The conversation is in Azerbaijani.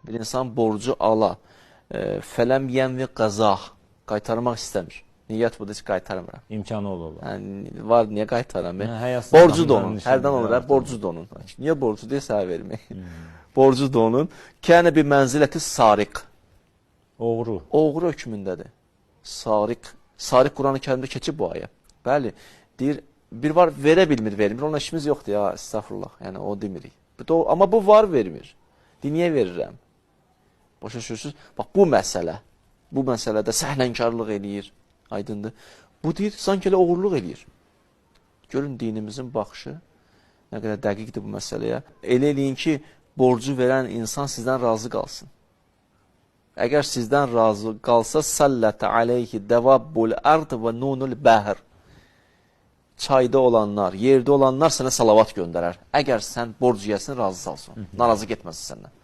Bir insan borcu ala, fələm yənvi qəzah, qaytarmaq istəmir. Niyyət budur ki, qaytarmıram. İmkanı olur. Yəni, var, niyə qaytaram? Hə, borcu da onun. Hərdən olur, hə, borcu da onun. Niyə borcu deyə sənə vermək? Borcu da onun. Kənə bir mənziləti sariq. Oğru. Oğru hökmündədir. Sariq. Sariq Quran-ı Kərimdə keçib bu ayə. Bəli, deyir, bir var verə bilmir, vermir. Onunla işimiz yoxdur ya, estağfurullah. Yəni, o demirik. Amma bu var vermir. Deyir, niyə verirəm? Başa düşürsünüz? Bax, bu məsələ. Bu məsələdə səhlənkarlıq eləyir. Aydındır. Bu deyir, sanki elə oğurluq eləyir. Görün, dinimizin baxışı nə qədər dəqiqdir bu məsələyə. Elə eləyin ki, borcu verən insan sizdən razı qalsın. Əgər sizdən razı qalsa, sallətə aleyhi dəvabbul ard və nunul bəhr. Çayda olanlar, yerdə olanlar sənə salavat göndərər. Əgər sən borc yiyəsini razı salsın, narazı getməsin səndən.